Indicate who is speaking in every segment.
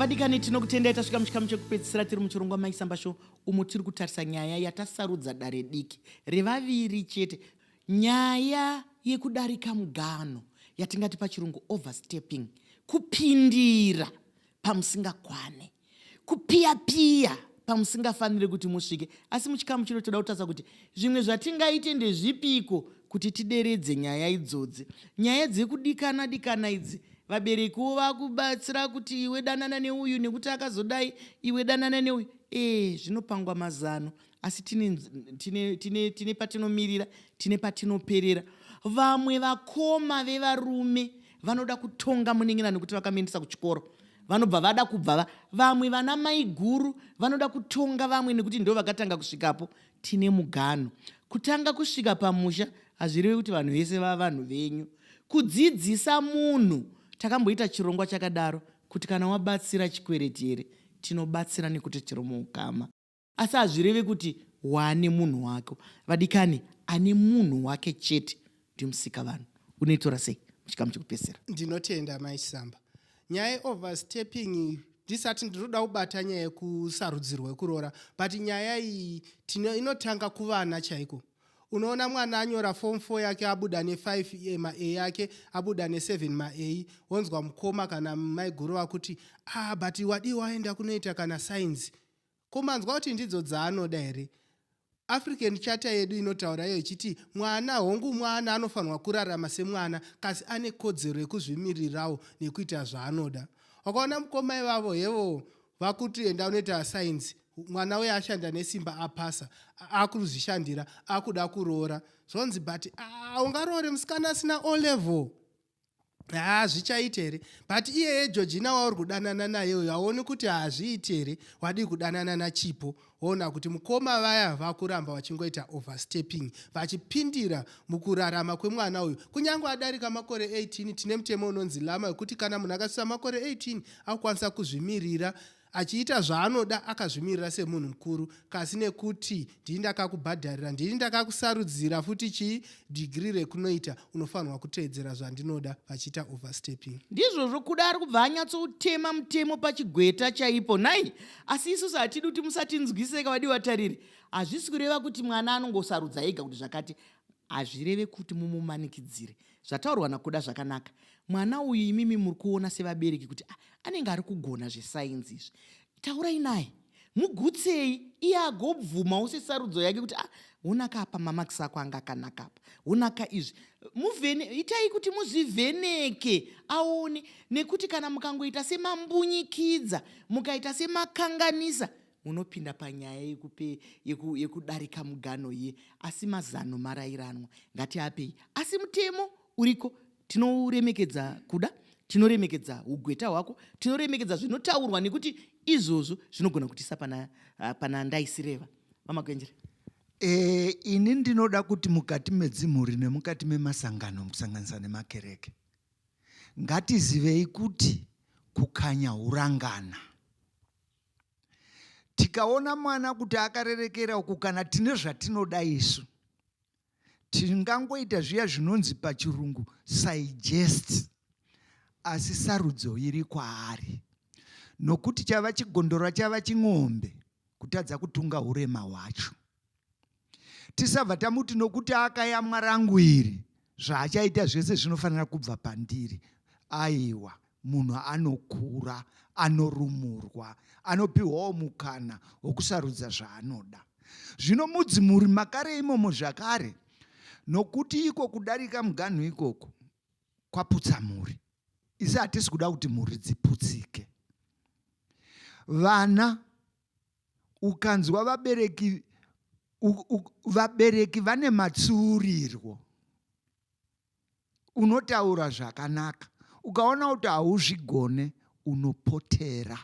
Speaker 1: Vadikani, tinokutendai. Tasvika muchikamu chekupedzisira tiri muchirongwa Maisamba Show, umo tiri kutarisa nyaya yatasarudza dare diki revaviri chete, nyaya yekudarika mugano, yatingati pachirungu overstepping, kupindira pamusingakwane, kupiya-piya pamusingafaniri kuti musvike. Asi muchikamu chino toda kutarisa kuti zvimwe zvatingaite ndezvipiko kuti tideredze nyaya idzodzi, nyaya dzekudikana dikana idzi. Vaberekiwo vakubatsira kuti iwe danana neuyu nekuti akazodai, iwe danana neuyu. Ee, zvinopangwa mazano, asi tine, tine, tine, tine patinomirira, tine patinoperera. Vamwe vakoma vevarume vanoda kutonga munin'ina nekuti vakamuendesa kuchikoro, vanobva vada kubva. Vamwe vana mai guru vanoda kutonga vamwe nekuti ndo vakatanga kusvikapo. Tine muganho. Kutanga kusvika pamusha hazvirevi kuti vanhu vese vava vanhu venyu. Kudzidzisa munhu, takamboita chirongwa chakadaro kuti kana wabatsira chikwereti here, tinobatsira nekuti tiri muukama, asi hazvirevi kuti wane munhu wako. Vadikani, ane munhu wake chete ndimusika vanhu. Unoitora sei muchikamu chekupedzisira?
Speaker 2: Ndinotenda, Maisamba. Nyaya yeoverstepping, ndisati ndinoda kubata nyaya yekusarudzirwa yekuroora, but nyaya iyi inotanga kuvana chaiko. Unoona mwana anyora form 4 yake, abuda ne5 ma A yake, abuda ne7 ma A, wonzwa mukoma kana maiguru vakuti, "Ah, but wadii waenda kunoita kana science?" Komanzwa kuti ndidzo dzaanoda here? African Charter yedu inotaura iyo ichiti mwana, hongu, mwana anofanirwa kurarama semwana, kasi ane kodzero yekuzvimirirawo nekuita zvaanoda. Wakaona mukoma ivavo hevo vakuti enda unoita science, mwana uye ashanda nesimba, apasa, akuzvishandira, akuda kuroora, zvonzi, "But ungaroore musikana asina O level? Ha, zvichaita here? But iyeye Georgina wauri kudanana naye uyo, haoni kuti hazviiti here? Wadii kudanana naChipo?" Woona kuti mukoma vaya vakuramba vachingoita overstepping, vachipindira mukurarama kwemwana uyu, kunyange adarika makore 18. Tine mutemo unonzi LAMA, wekuti kana munhu akasvitsa makore 18 akukwanisa kuzvimirira, achiita zvaanoda, akazvimirira semunhu mukuru. Kasi nekuti ndini ndakakubhadharira, ndini ndakakusarudzira futi chii, dhigiri rekunoita, unofanirwa kuteedzera zvandinoda, vachiita overstepping.
Speaker 1: Ndizvozvo, kuda ari kubva anyatsotema mutemo pachigweta chaipo nai. Asi isusu hatidi kuti musatinzwiseka, vadiwa tariri. Hazvisi kureva kuti mwana anongosarudza ega kuti zvakati. Hazvireve kuti mumumanikidzire. Zvataurwa naKuda zvakanaka. Mwana uyu, imimi muri kuona sevabereki kuti, ah, anenge ari kugona zvesainzi izvi, taurai naye, mugutsei, iye agobvumawo sesarudzo yake kuti, "Ah, honaka apa mamakisi ako anga akanaka apa, honaka izvi." Muvhene, itai kuti muzvivheneke aone, nekuti kana mukangoita semambunyikidza, mukaita semakanganisa, munopinda panyaya yekudarika mugano iye. Asi mazano marayiranwa, ngatiapei, asi mutemo uriko tinouremekedza. Kuda, tinoremekedza ugweta hwako, tinoremekedza zvinotaurwa, nekuti izvozvo zvinogona kutisa pana ndaisireva. VaMagwenjere.
Speaker 3: Ini ndinoda kuti mukati medzimhuri nemukati memasangano, kusanganisa nemakereke, ngatizivei kuti kukanya hurangana. Tikaona mwana kuti akarerekera uku, kana tine zvatinoda isu, tingangoita zviya zvinonzi pachirungu suggest, asi sarudzo iri kwaari, nokuti chava chigondora, chava ching'ombe kutadza kutunga urema hwacho. Tisabva tamuti nokuti akayamwa rangu iri, zvaachaita zvese zvinofanira kubva pandiri. Aiwa, munhu anokura, anorumurwa, anopiwawo mukana wokusarudza zvaanoda. Zvino mudzimhuri makare imomo zvakare, nokuti iko kudarika muganhu ikoko kwaputsa mhuri. Isi hatisi kuda kuti mhuri dziputsike. Vana, ukanzwa vabereki, vabereki vane matsiurirwo, unotaura zvakanaka, ukaona kuti hauzvigone, unopotera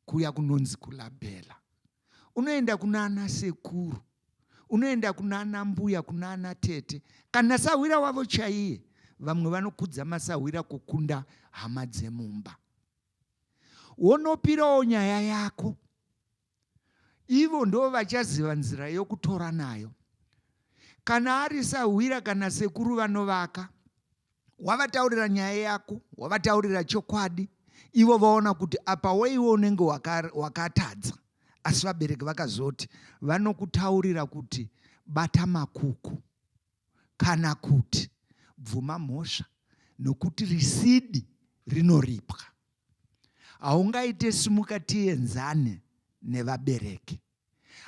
Speaker 3: kuya kunonzi kulabhela, unoenda kuna ana sekuru, unoenda kuna ana mbuya, kuna ana tete, kana sahwira wavo chaiye. Vamwe vanokudza masahwira kukunda hama dzemumba. Wonopirawo nyaya yako, ivo ndo vachaziva nzira yokutora nayo. Kana ari sahwira kana sekuru vanovaka, wavataurira nyaya yako, wavataurira chokwadi. Ivo vaona kuti apa waiwe unenge wakatadza, asi vabereki vakazoti vanokutaurira kuti bata makuku kana kuti bvuma mhosva nokuti risidi rinoripwa. Haungaite simuka tienzane nevabereki.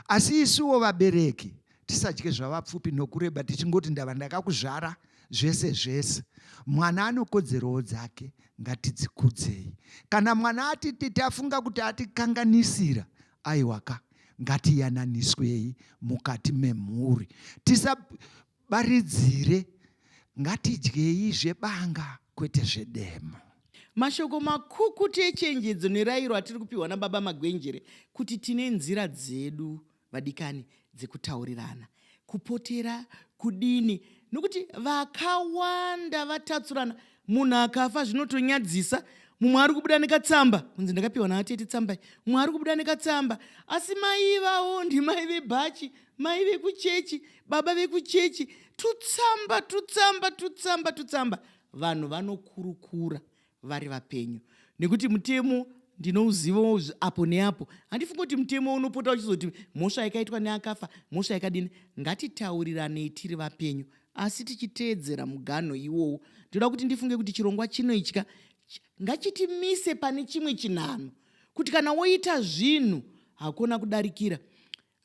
Speaker 3: Asi isuwo vabereki tisadye zvavapfupi nokureba tichingoti ndava ndakakuzvara zvese zvese. Mwana anokodzerowo dzake ngatidzikudzei. Kana mwana atiti tafunga kuti atikanganisira, aiwaka ngatiyananiswei mukati memhuri. Tisabaridzire, ngatidyei zvebanga kwete zvedemo.
Speaker 1: Mashoko makukutu echenjedzo nerayiro atiri kupiwa nababa Magwenjere kuti tine nzira dzedu vadikani dzekutaurirana, kupotera, kudini nokuti vakawanda vatatsurana. Munhu akafa zvinotonyadzisa, mumwe ari kubuda nekatsamba kunzi ndakapiwa naatete tsamba iyi, mumwe ari kubuda nekatsamba asi mai ivawo ndimai vebhachi, mai vekuchechi, baba vekuchechi, tutsamba tutsamba tutsamba tutsamba. Vanhu vanokurukura vari vapenyu nekuti mutemo ndinouzivawo apo neapo. Handifungi kuti mutemo unopota uchizoti mhosva yakaitwa neakafa, mhosva yakadini. Ngatitauriranei tiri vapenyu asi tichiteedzera muganho iwowo. Ndinoda kuti ndifunge kuti chirongwa chino ichika ngachitimise pane chimwe chinhanho kuti kana woita zvinhu hakuna kudarikira,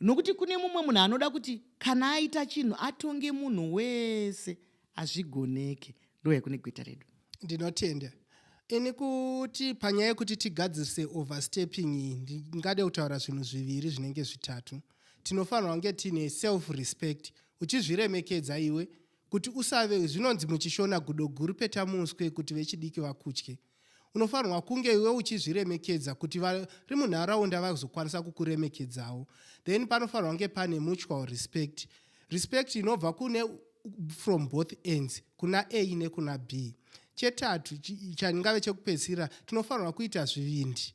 Speaker 1: nokuti kune mumwe munhu anoda kuti kana aita chinhu atonge munhu wese. Hazvigoneke. Ndouya kune gweta redu.
Speaker 2: Ndinotenda. Ini kuti panyaya yekuti tigadzirise overstepping iyi, ndingade kutaura zvinhu zviviri zvinenge zvitatu. Tinofanirwa kunge tiine self respect, uchizviremekedza iwe kuti usave zvinonzi muchiShona gudo guru peta muswe kuti vechidiki vakutye. Unofanirwa kunge iwe uchizviremekedza kuti vari munharaunda vazokwanisa kukuremekedzawo. Then panofanirwa kunge pane mutual respect. Respect inobva kune from both ends, kuna A nekuna B. Chetatu chandingave chekupedzisira, tinofanirwa kuita zvivindi,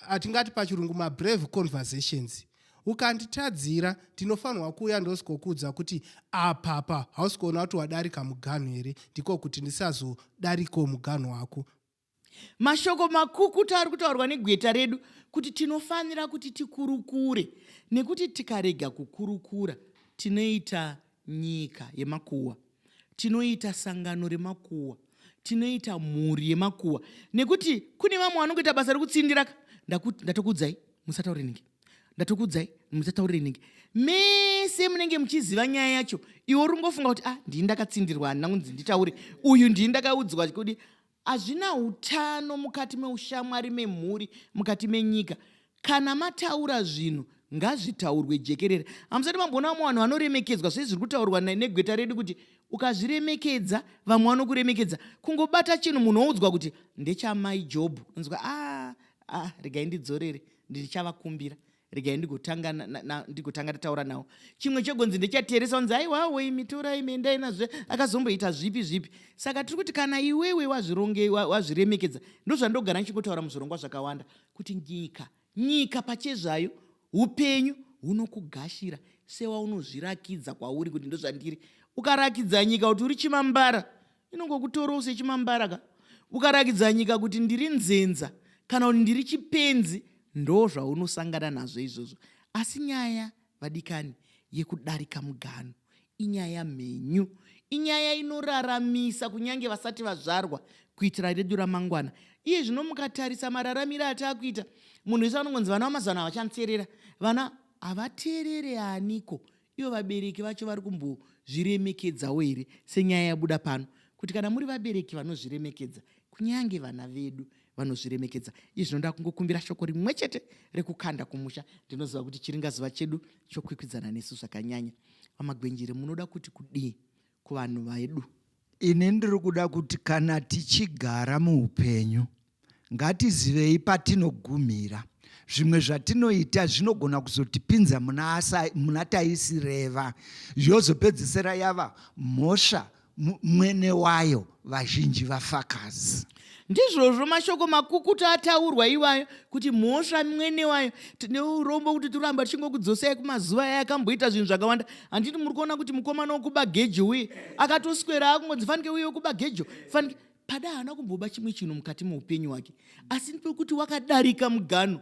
Speaker 2: atingati pachirungu mabrave conversations. Ukanditadzira ndinofanirwa kuuya ndosikokuudza kuti apapa hausi kuona kuti wadarika muganhu here, ndiko kuti ndisazodarikawo muganhu wako.
Speaker 1: Mashoko makukutu ari kutaurwa negweta redu kuti tinofanira kuti tikurukure, nekuti tikarega kukurukura tinoita nyika yemakuhwa, tinoita sangano remakuhwa, tinoita mhuri yemakuhwa, nekuti kune vamwe vanongoita basa rekutsindira ka. Ndatokuudzai musataure nhingi, ndatokuudzai musataurire nhingi. Mese munenge muchiziva nyaya yacho, iwe uri kungofunga kuti ah, ndini ndakatsindirwa, handina kunzi nditaure, uyu ndini ndakaudzwa kuti. Hazvina utano mukati meushamwari, memhuri, mukati menyika. Kana mataura zvinhu ngazvitaurwe jekerere. Hamusati mamboona vamwe vanhu vanoremekedzwa sezviri kutaurwa negweta redu kuti ukazviremekedza vamwe vanokuremekedza. Kungobata chinhu munhu woudzwa kuti ndechamai Job, unonzwa ah, ah, regai ndidzorere, ndichavakumbira, regai ndigotanga ndigotanga ndataura nawo. Chimwe chegonzi ndechateresa, unzi aiwawo imi torai imi endai nazvo, akazomboita zvipi zvipi. Saka tiri kuti kana iwewe wazvironge wazviremekedza, ndozvandogara ndichingotaura muzvirongwa zvakawanda kuti nyika, nyika pachezvayo, upenyu hunokugashira sewaunozvirakidza kwauri kuti ndozvandiri. Ukarakidza nyika kuti uri chimambara, inongokutorawo sechimambara ka. Ukarakidza nyika kuti ndiri nzenza kana kuti ndiri chipenzi, ndo zvaunosangana nazvo izvozvo. Asi nyaya vadikani yekudarika muganhu inyaya mhenyu, inyaya inoraramisa kunyange vasati vazvarwa kuitira redu ramangwana. Iye zvino mukatarisa mararamiro ataakuita, munhu wese anongonzi vana vamazano havachanterera. Vana havateerere aniko? Ivo vabereki vacho vari kumbozviremekedzawo here? Senyaya yabuda pano kuti kana muri vabereki vanozviremekedza, kunyange vana vedu vanozviremekedza. Iye zvino ndakungokumbira shoko rimwe chete rekukanda kumusha. Ndinoziva kuti chiringazuva chedu chokwikwidzana nesu zvakanyanya. VaMagwenjere, munoda kuti kudii kuvanhu vedu?
Speaker 3: Ini ndiri kuda kuti kana tichigara muupenyu ngatizivei patinogumira. Zvimwe zvatinoita zvinogona kuzotipinza muna taisireva, yozopedzisira yava mhosva mwene wayo, vazhinji vafakazi.
Speaker 1: Ndizvozvo mashoko makukutu ataurwa iwayo kuti mhosva mwene wayo. Tine urombo kuti toramba tichingokudzosai kumazuva aya akamboita zvinhu zvakawanda. Handiti muri kuona kuti mukomana wokuba gejo uye akatoswera akungonzi fanike uye wokuba gejo fanike. Pada haana kumboba chimwe chinhu mukati meupenyu hwake, asi pekuti wakadarika mugano,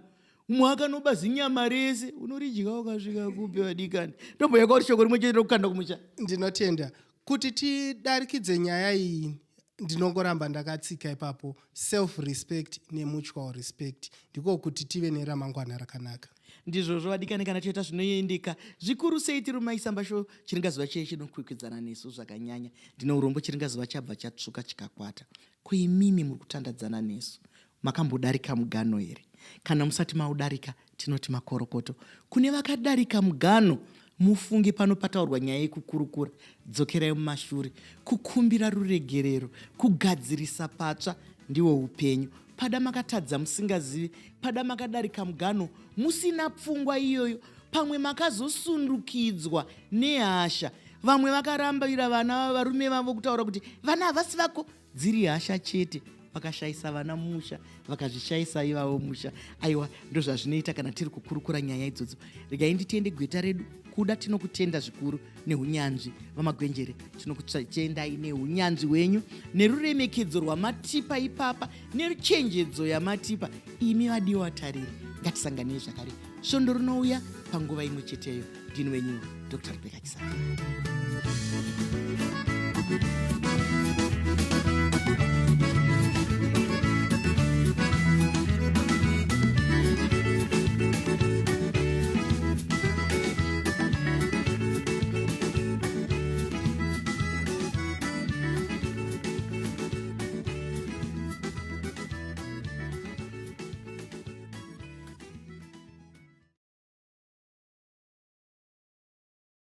Speaker 1: umwe akanoba zinyama rese, unoridya ukasvika kupi? Vadikani, ndomboya kwauri shoko rimwe chete rokukanda kumusha.
Speaker 2: Ndinotenda. Kuti tidarikidze nyaya iyi, ndinongoramba ndakatsika ipapo: self respect nemutual respect. Ndiko kuti tive neramangwana rakanaka.
Speaker 1: Ndizvozvo, vadikani. Kana toita zvinoendeka zvikuru sei, tiri muMaisamba Show. Chiringazuva chee chinokwikwidzana nesu zvakanyanya. Ndine urombo, chiringazuva chabva chatsvuka chikakwata. Kuimimi muri kutandadzana nesu, makambodarika mugano here? Kana musati maudarika, tinoti makorokoto. Kune vakadarika mugano, mufunge pano pataurwa nyaya yekukurukura, dzokerai mumashure, kukumbira ruregerero, kugadzirisa patsva, ndiwo upenyu. Pada makatadza musingazivi, pada makadarika mugano musina pfungwa iyoyo, pamwe makazosundukidzwa nehasha. Vamwe vakarambira vana varume vavo, kutaura kuti vana havasi vako, dziri hasha chete. Vakashayisa vana musha, vakazvishayisa ivavo musha. Aiwa, ndozvazvinoita kana tiri kukurukura nyaya idzodzo. Regai nditende gweta redu Kuda. Tinokutenda zvikuru neunyanzvi, VaMagwenjere. Tinokutendai neunyanzvi hwenyu neruremekedzo rwamatipa ipapa neruchenjedzo yamatipa. Imi vadiwa vatariri, ngatisanganei zvakare svondo rinouya panguva imwe cheteyo. Ndini wenyu Dr Rebecca Chisamba.